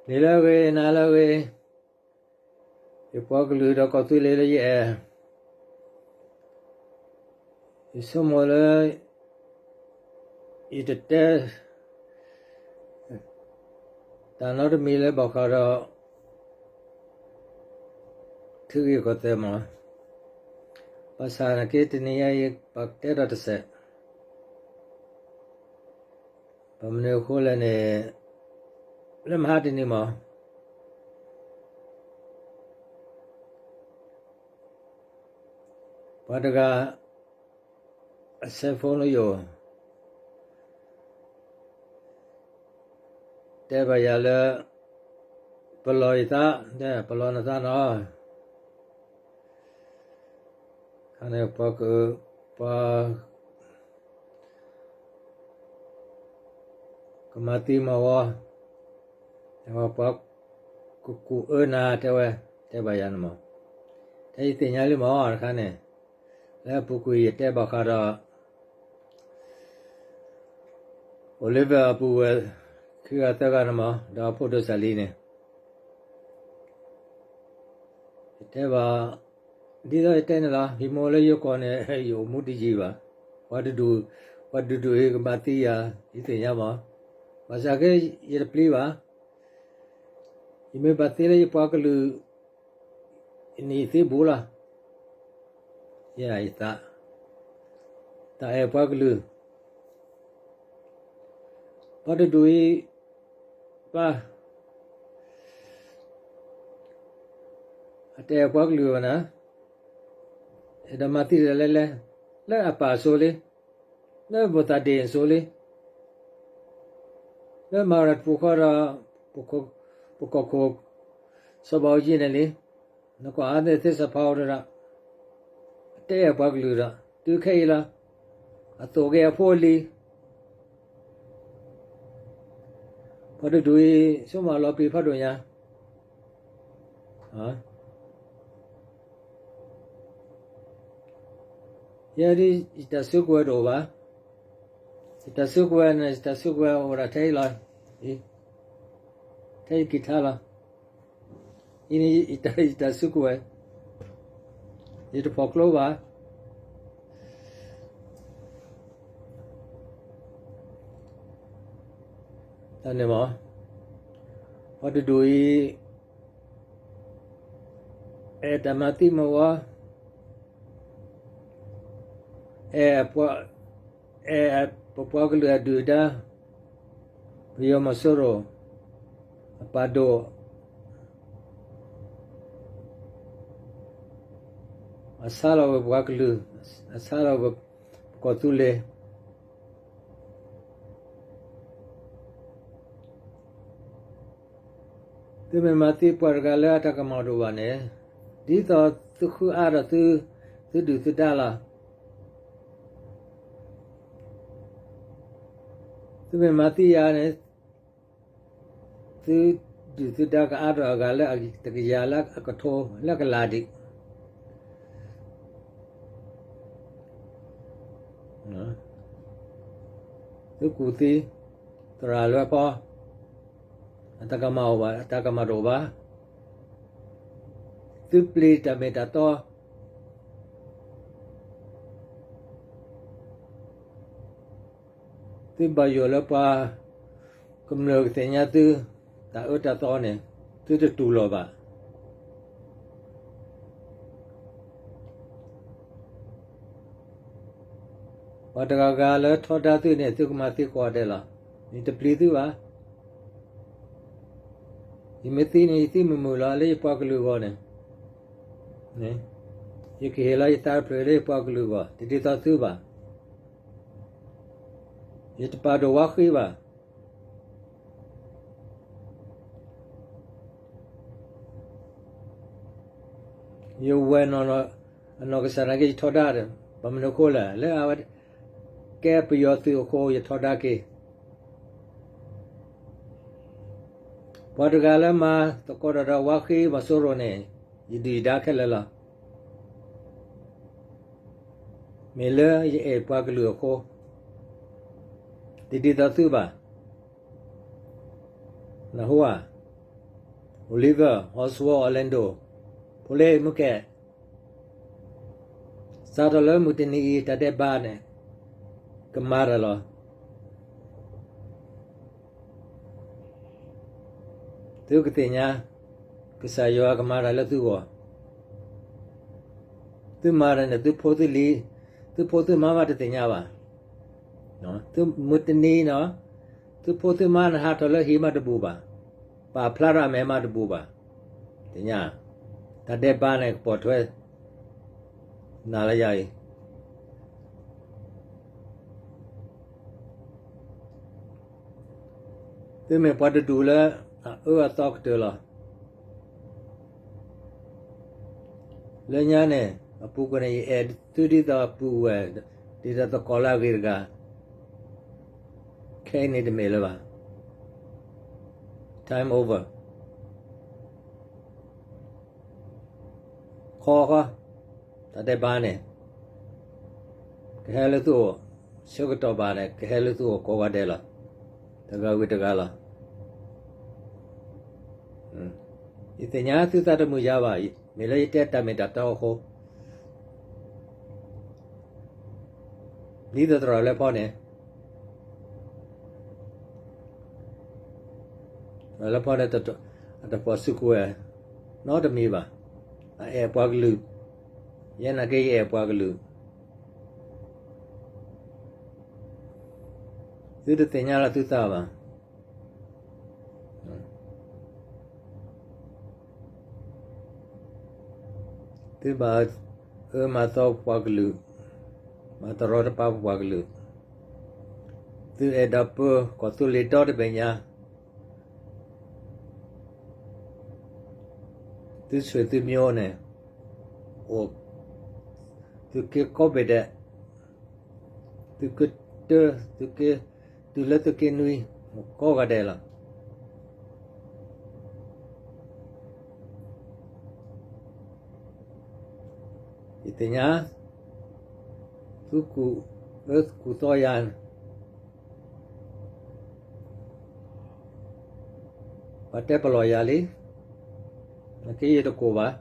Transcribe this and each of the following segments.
န့ၣ်လၢအဂ့ၤ နၤလၢအဂ့ၤ, ယပှၤကလုာ်ဒီးကီၢ်သူလ့ၤလၢယအဲၣ်, ယဆိကမိၣ်လၢ ယတတဲ တၢ်နီတမံၤလၢဘၣ်ဃးဒီး ထံဂ့ၢ်ကီၢ်သဲးမး, ဘၣ်ဆၣ်နာ်က့တနံၤညါအံၤ ပကတဲဒီးတစဲး, ဘၣ်မနုၤအဃိလဲၣ်န့ၣ် လၢမဟါတနံၤမး ပှၤတဂၤ အ cell phone လၢယအိၣ် တဲဘၣ်ယၤလၢ ပလီၢ်ယသး, ပလီၢ်နသးနီၤ, ခါန့ၣ် ပှၤက ပှၤ ကမၤသံမၤဝီ, ပှၤကကူးအၢနၤ တဲဝဲ, တဲဘၣ်ယၤန့ၣ်မး, တဲယသ့ၣ်ညါလံမးတခါန့ၣ်, လၢအပူၤကွံာ်ယတဲဘၣ်ဃးဒီး Oliver အပုၢ်ဝဲၢ် ခံဂၤသၢဂၤန့ၣ်မး ဒီးအဖိဒိၣ်စၢ်လံန့ၣ် ယတဲဘၣ်, ဒ်သိးယတဲန့ၣ်လီၤ, ယမိၢ်လၢယိၤကီၢ်န့ၣ် ယအိၣ်မူတယံၤဘၣ်, ပှၤတဒူၣ်, ပှၤတဒူၣ်အံၤကမၤသံယၤ ယသ့ၣ်ညါမး, ဘၣ်ဆၣ်က့ ယတပျံၤဘၣ်, ယမ့ၢ်ဘၣ်သ့လၢယပှၤကလုာ် ယန့ၢ်သ့ဘူးလီၤ, ယသး, တၢ်အဲၣ်ပှၤကလုာ်, ပှၤတဒူၣ်အံၤ ပှၤ အတအဲၣ်ပှၤကလုာ်ဘၣ်နၤ, အဲၣ်ဒိးမၤသံတၢ်လဲၣ်လဲၣ်, လၢအပၢ်အစိၤလံ, လၢမိၢ်သးဒ့ၣ်အစိၤလံ, လၢမၤဝဲဒၣ်တပူၤဃီဒီး ပကီၢ်ခိၣ် စီၤဘၣ်အူကၠံန့ၣ်လံ, နကွၢ်အါန့ၢ်သ့စီၤဖီအိၣ်တဒီး, အတအဲၣ်ပှၤကလုာ်ဒီး တုၤခဲအံၤလီၤ, အသိၣ်က့ၤအဖိအလံၤ ပှၤတဒူၣ်အံၤ ဆိကမိၣ်လီၤပျံၤဖးဒိၣ်ညါ, ယဲဒ်ယတၢ်စုကဝဲၤတအိၣ်ဘၣ်, ယတၢ်စုကဝဲၤန့ၣ် ယတၢ်စုကဝဲၤအိၣ်ဒၣ်ထဲအံၤလီၤ, ထဲယကံၢ်ထါလီၤ, အံၤန့ၣ် ယတၢ်စုကဝဲၤ, ယတဖီၣ်ကျိဘၣ် တၢ်န့ၣ်မး, ပှၤတဒူၣ်အံၤ အဲၣ်တၢ်မၤသံမၤဝီ, အဲၣ်ပှၤ, အဲၣ်ပပှၤကလုာ်အဒုၣ်အဒါ, ပယီၤမီၤစိရိၤ အပာ်ဒိၣ် အဆါလီၤဝဲပပှၤကလုာ်, အဆါလီၤဝဲပကီၢ်သူလ့ၤ သုမ့ၢ်မၤသံပှၤတဂၤလၢအတၢ်ကမၣ်တအိၣ်ဘၣ်န့ၣ်, ဒ်သိးသုဃုအါဒီးသု, သုဒုၣ်သုဒါလီၤ. သုမ့ၢ်မၤသံယၤန့ၣ်, သုဒုၣ်သုဒါကအါထီၣ်အဂၤလၢအတကယၤလၢအကထိလၢကလးဒံး သုကူၣ်သံ သရၣ်လွဲဖီ အတၢ်ကမၣ်အိၣ်ဘၣ်, အတၢ်ကမၣ်တအိၣ်ဘၣ်. သုပျံၤတၢ်မ့ၢ်တၢ်တီ, သုဘၣ်ယိၣ်လၢပှၤကမျၢၢ်ကသ့ၣ်ညါသု တၢ်အၢတၢ်သီန့ၣ် သုတတူၢ်လိာ်ဘၣ်. ပှၤတဂၤဂၤလၢထီဒါသုန့ၣ် သုကမၤသံကိးဂၤဒဲးလီၤ. ယတပျံၤသုဘၣ်. ယမ့ၢ်သံန့ၣ် ယသံမုာ်မုာ်လီၤ လၢယပှၤကလုာ်အဂီၢ်န့ၣ်, ယကဟ့ၣ်လီၤယသးတဖျၢၣ်လၢယပှၤကလုာ်အဂီၢ် တဒ်သိးသုဘၣ်. ယတပာ်ဒိၣ်ဝါဃံဘၣ်. ယဝဲၢ်နီၢ်နီၢ် အနီၢ်ကစၢ်နာ်က့ ယထီဒါဒီး ဘၣ်မနုၤအဃိလဲၣ်, လၢအဝဲကဲပယီၤသုးအဃိ ယထီဒါက့ၤ. ပှၤတဂၤလၢမၤသကိးတၢ်ဒီးဝါဃံမီၤစိရိၤန့ၣ် ယဒုၣ်ယဒါခဲလၢာ်လီၤ. မ့ၢ်လၢယအဲၣ်ပှၤကလုာ်အဃိ, တဒ်သိးသုဘၣ်. နဟူဧါ. Oliver, Oswald, Orlando, ဖိလ့မုၢ်ကဲ, စးထီၣ်လၢမုၢ်တနံၤအံၤ တၢ်ဒဲးဘးန့ၣ် ကမၤတၢ်လီၤ. သုကသ့ၣ်ညါ ကစၢ်ယွၤကမၤတၢ်လၢသုဂီၢ်. သုမၤတၢ်န့ၣ် သုဖိသုလံၤ, သုဖိသုမါမးတသ့ၣ်ညါဘၣ်. မုၢ်တနံၤနီၤ, သုဖိသုမါန့ၣ်ဟးထီၣ်လၢဟံၣ်မးတဘူၣ်ဘၣ်, ပာ်ဖျါထီၣ်အမဲာ်မးတဘူၣ်ဘၣ်. သ့ၣ်ညါ, တၢ်ဒဲးဘးန့ၣ်ကပိာ်ထွဲ နၤလၢယၤအံၤ သုမ့ၢ်ပှၤတဒူၣ်လၢ အအၢအသီကတၢၢ်လီၤ. လၢညါန့ၣ် အပူၤကွံာ်န့ၣ် ယအဲၣ်သုဒ်သိးပုၢ်ဝဲၢ်, ဒ်သိးသကိးလၢအဂ့ၤတဂၤ, ခဲအံၤန့ၣ်တမ့ၢ်လၢၤဘၣ်. Time over. ခီဃီ, တၢ်ဒဲးဘးန့ၣ် ကဟဲလၢသုအိၣ်, ဆၢကတီၢ်ဘၣ်န့ၣ် ကဟဲလၢသုအိၣ်ကိးဂၤဒဲးလီၤ. တဂၤဝံၤတဂၤလီၤ. ယသ့ၣ်ညါသုသးတမုာ်ယၤဘၣ်, မ့ၢ်လၢယတဲတၢ်မ့ၢ်တၢ်တီအဃိ, ဒ်သိးသရၣ်လၢဖီန့ၣ် သရၣ်လၢဖီန့ၣ် အတပိာ်စုကဝဲၤနီတမံၤဘၣ်. အအဲၣ်ပှၤကလုာ်, ယဲနာ်က့ယအဲၣ်ပှၤကလုာ်, သုတသ့ၣ်ညါလၢသုသးဘၣ်. သုဘၣ်အၢမၤသီပပှၤကလုာ်, မၤတရီတပါပပှၤကလုာ်, သုအဲၣ်ဒိးပၢကီၢ်သူလ့ၤဒီတဘ့ၣ်ညါ, သုဆွေသုမျိုးန့ၣ် အိၣ်, သုးက့ကိးဘ့ၣ်ဒဲး, သုးက့တၢ, သုးက့, တုၤလၢသုးက့နွံ, ကိးဂၤဒဲးလီၤ. ယသ့ၣ်ညါ, သုကူၣ်အၢကူၣ်သီယၤ, ပှၤတဲပလီၢ်ယၤလံ, နာ်က့ယတကိၢ်ဘၣ်.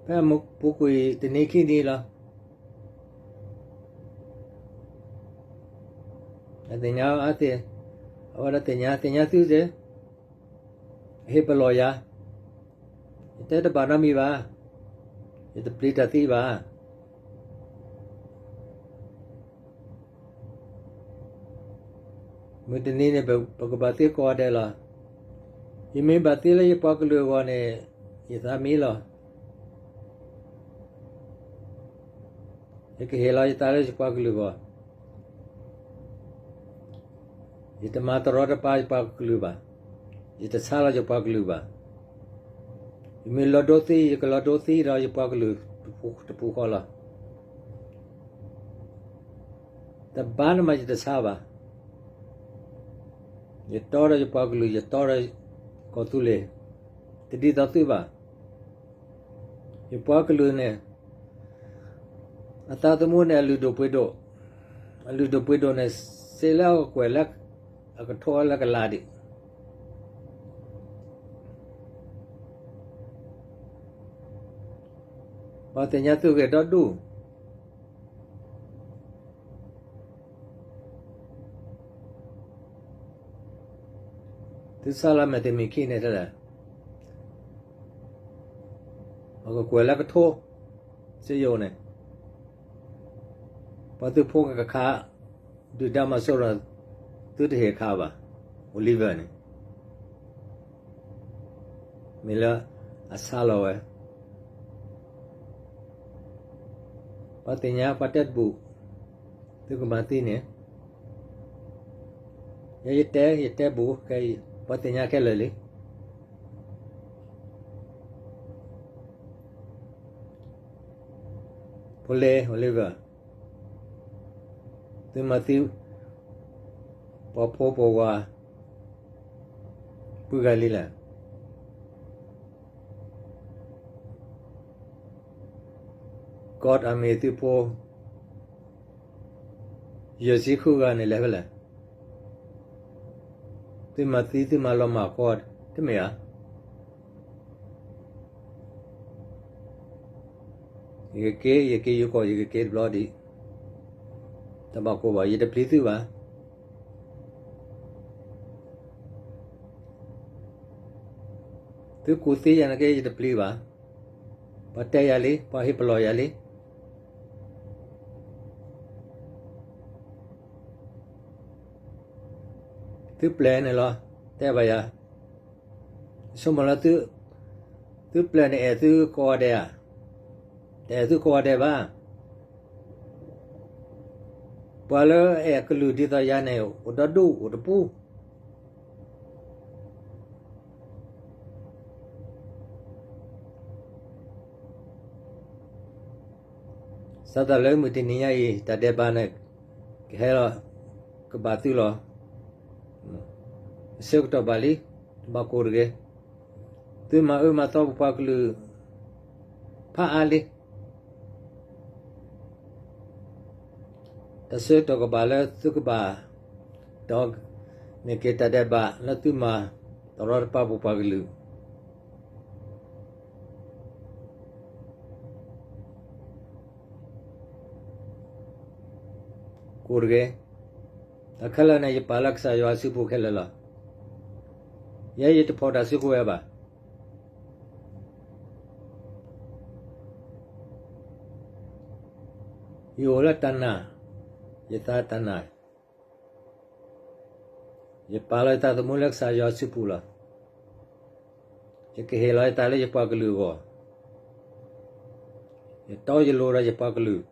ဖဲမုၢ်ပူၤကွံာ်တနံၤခံနံၤလီၤ. အသ့ၣ်ညါအသ့ၣ်, အဝဲဒၣ်သ့ၣ်ညါ, သ့ၣ်ညါသုသ့ၣ်, အဟ့ၣ်ပလီၢ်ယၤ, ယတဲတဘၣ်နီတမံၤဘၣ်, ယတပျံၤတၢ်သံဘၣ်. မုၢ်တနံၤန့ၣ် ပကဘၣ်သ့ကိးဂၤဒဲးလီၤ. ယမ့ၢ်ဘၣ်သ့လၢယပှၤကလုာ်အဂီၢ်န့ၣ် ယသးမံလီၤ. ယကဟ့ၣ်လီၤယသးလၢယပှၤကလုာ်အဂီၢ်, ယတမၤတရီတပါယပှၤကလုာ်ဘၣ်, ယတဆါလီၤယပှၤကလုာ်ဘၣ်. ယမ့ၢ်လီၤဒိသံ ယကလီၤဒိသံဒီးယပှၤကလုာ်တပူၤဃီလီၤ. တဘၣ်န့ၣ်မးယတဆါဘၣ်. ယတီဒီးယပှၤကလုာ်, ယတီဒီးကီၢ်သူလ့ၤ, တဒ်သိးသုဘၣ်. ယပှၤကလုာ်န့ၣ် အသးသမူန့ၣ် အလုၢ်ဒိၣ်ပှ့ၤဒိၣ်, အလုၢ်ဒိၣ်ပှ့ၤဒိၣ်န့ၣ် စ့လၢအကကွဲၢ်လၢအကထိလၢကလးဒံး, ပှၤသ့ၣ်ညါသုဂ့ၢ်ဒီဒူၣ်. သုဆါလီၤမဲာ်တမံၤခံန့ၣ်တဲလဲၣ်, အကကွဲၢ်လၢကထိ, စ့ယိၤန့ၣ်, ပှၤသုးဖိကခး, ဒုၣ်ဒါမၤစိရိၤ, သုတဟ့ၣ်ခးဘၣ်, Oliver န့ၣ် မ့ၢ်လၢအဆါလီၤဝဲ. ပှၤသ့ၣ်ညါပှၤတဲတဘူၣ်, သုကမၤသံန့ၣ်, ယဲယတဲ, ယတဲဘူၣ်, ပှၤသ့ၣ်ညါခဲလၢာ်လံ. ဖိလ့ Oliver, သုမၤသံ ပှၤဖိပှၤဝၤ ပုၢ်ဂၤလံလဲၣ်. ကီးအမ့ၢ်သုးဖိ ယဲၢ်ဆံဃုဂၤန့ၣ်လဲၤဖဲလဲၣ်. သုမၤသံသုမၤလီၤမၢ်ကွီၢ်, တမ့ၢ်ဧါ. ယကက့ၤ ယက့ၤယကီၢ် ယကက့ၤတဘျီဒံး, တဘၣ်ကိၢ်ဘၣ် ယတပျံၤသုဘၣ်. သုကူၣ်သ့ယၤန့ၣ်က့ ယတပျံၤဘၣ်. ပှၤတဲယၤလံ ပှၤဟ့ၣ်ပလီၢ်ယၤလံ. သုပျဲၢ်န့ၣ်လီၤ, တဲဘၣ်ယၤ, ဆိကမိၣ်လၢ သုပျဲၢ်န့ၣ်အဲၣ်သုကိးဂၤဒဲးဧါ, တအဲၣ်သုကိးဂၤဒဲးဘၣ်. ပှၤလၢအအဲၣ်အကလုၢ်ဒ်သိးယၤန့ၣ် အိၣ်ဒီဒူၣ်အိၣ်တပူၤ. စးထီၣ်လၢမုၢ်တနံၤညါအံၤ တၢ်ဒဲးဘးန့ၣ် ကဟဲလီၤ ကဘၣ်သုလီၤ. အဆၢကတီၢ်ဘၣ်လံ, တဘၣ်ကိၢ်တဂ့ၤ. သုမၤအၢမၤသီပပှၤကလုာ် ဖးအါလံ. တၢ်ဆၢကတီၢ်ကဘၣ်လၢသုကဘၣ် ဒီးမ့ၢ်က့ၤတၢ်ဒဲးဘးလၢသုမၤတရီတပါပပှၤကလုာ် ကိၢ်တဂ့ၤ. တၢ်ခဲလၢာ်န့ၣ် ယပာ်လၢကစၢ်ယွၤအစုပူၤခဲလၢာ်လီၤ. ယဲယတဖီၣ်တၢ်စုကဝဲၤဘၣ်. ယအိၣ်လၢတၢ်နာ်, ယသးတၢ်နာ်, ယပာ်လီၤယသးသမူလၢကစၢ်ယွၤစုပူၤလီၤ. ယကဟ့ၣ်လီၤယသးလၢယပှၤကလုာ်အဂီၢ်, ယတီယလိၤဒီးယပှၤကလုာ်,